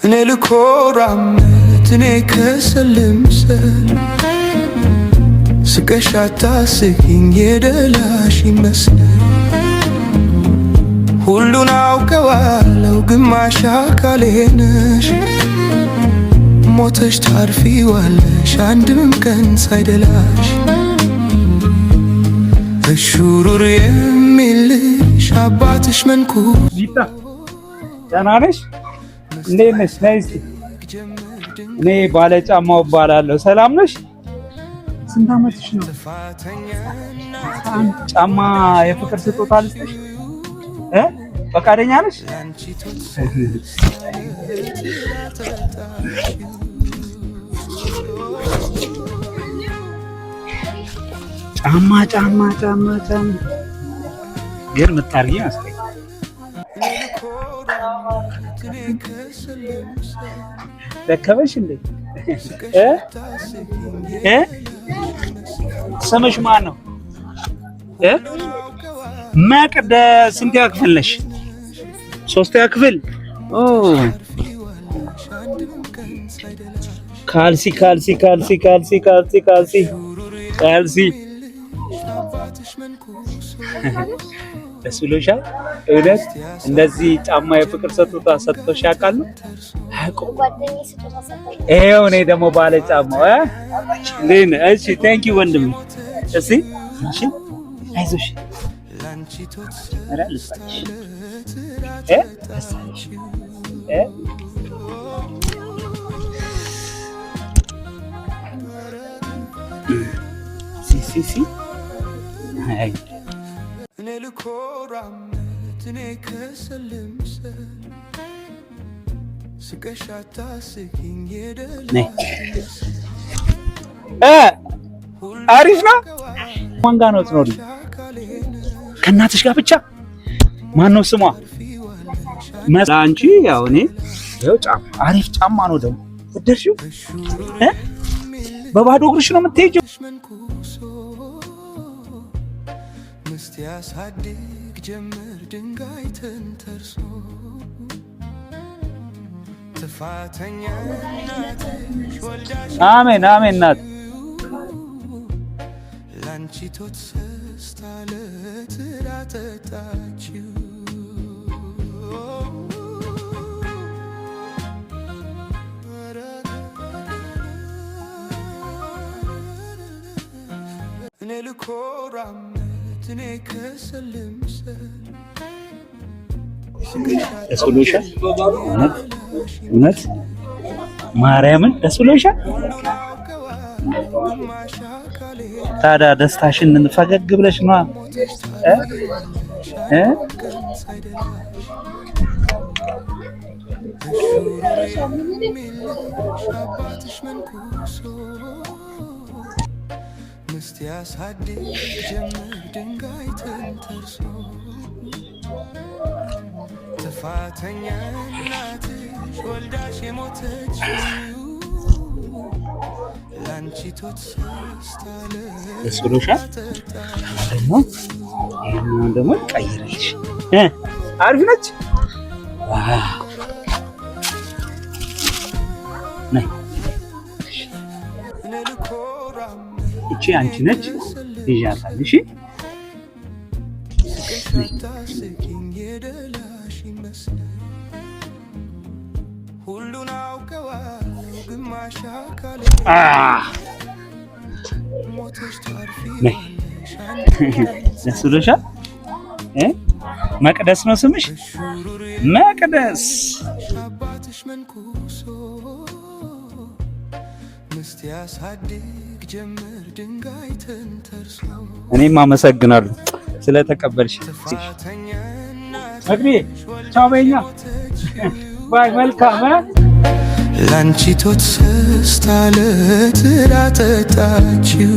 እኔ ልኮራመት እኔ ከሰል ልምሰል፣ ስቀሽ አታስቂኝ የደላሽ ይመስላል። ሁሉን አውቀዋለሁ ግማሽ አካሌ ነሽ፣ ሞተሽ ታርፊዋለሽ አንድም ቀን ሳይደላሽ። እሹሩር የሚልሽ አባትሽ መንኩስ ሊታ ደህና ነሽ? እንዴት ነሽ? ነይ እስኪ። እኔ ባለ ጫማው እባላለሁ። ሰላም ነሽ? ስንት ዓመትሽ ነው? ጫማ የፍቅር ስጦታ ልስጥሽ እ ፈቃደኛ ነሽ? ጫማ ጫማ ጫማ ጫማ ግን የምታርጊ መስለኝ። ደከመሽ እንዴ? እ እ ስምሽ ማን ነው? እ መቅደስ። ስንተኛ ክፍል ነሽ? ሶስተኛ ክፍል። ኦ ካልሲ ካልሲ ካልሲ ካልሲ ካልሲ ካልሲ ካልሲ። ደስ ብሎሻል? እውነት እንደዚህ ጫማ የፍቅር ስጦታ ሰጥቶሽ ያውቃሉ? አያውቁም። ይኸው እኔ ደግሞ ባለ ጫማው እ እንዴት ነህ? እሺ thank you ወንድም። እሺ እሺ፣ አይዞሽ። ኧረ ልስጥሽ እ ደስ አለሽ እ ሲ ሲ ሲ አይ እኔ ልኮራመት እኔ ከሰል ልምሰል፣ ስቀሽ አታስቂኝ ነይ የደላሽ እ አሪፍ ነው። ማን ጋር ነው ትኖሪ? ከእናትሽ ጋር ብቻ? ማን ነው ስሟ? አንቺ ያው እኔ ይኸው ጫማ አሪፍ ጫማ ነው ደግሞ ወደድሽው? እ በባዶ እግርሽ ነው የምትሄጂው? መንኩሶ ምስት ያሳድግ ጀምር ድንጋይ ተንተርሶ፣ ጥፋተኛ እናትሽ ወልዳሽ አሜን አሜን እናት። ላንቺ ቶት ሰስታ ላጠጣችው። እኔ ልኮራመት እኔ ከሰል ልምሰል። ደስ ብሎሻል? እውነት እውነት ማርያምን ደስ ብሎሻል? ታዲያ ደስታሽን ፈገግ ብለሽ ነዋ እ እ አባትሽ መንኩሶ ምስት ያሳድግ ጀምር ድንጋይ ተንተርሶ፣ ጥፋተኛ እናትሽ ወልዳሽ የሞተችው ላንቺ ቶት ሰስታ ደስ ብሎሻል? ደግሞ ይሄኛውን ደግሞ ቀይረልሽ እ አሪፍ ነች። Wow ነይ። እኔ ልኮራመት እቺ አንቺ ነች ይዣታል። እሺ ስቀሽ አታስቂኝ የደላሽ ይመስላል። ሁሉን አውቀዋለሁ ግማሽ አካሌ አ ሞተሽ ነይ። ታርፊዋለሽ አንድም ቀን ደስ ብሎሻል? እ መቅደስ ነው ስምሽ? እሹሩር መቅደስ። አባትሽ መንኩሶ ምስት ያሳድግ ጀምር ድንጋይ ተንተርሶ እኔም አመሰግናለሁ ስለተቀበልሽ። ጥፋተኛ መቅዲ እናትሽ ቻው በይኛ። የሞተችው Bye። መልካም እ ላንቺ ቶት ሰስታ ላጠጣችው።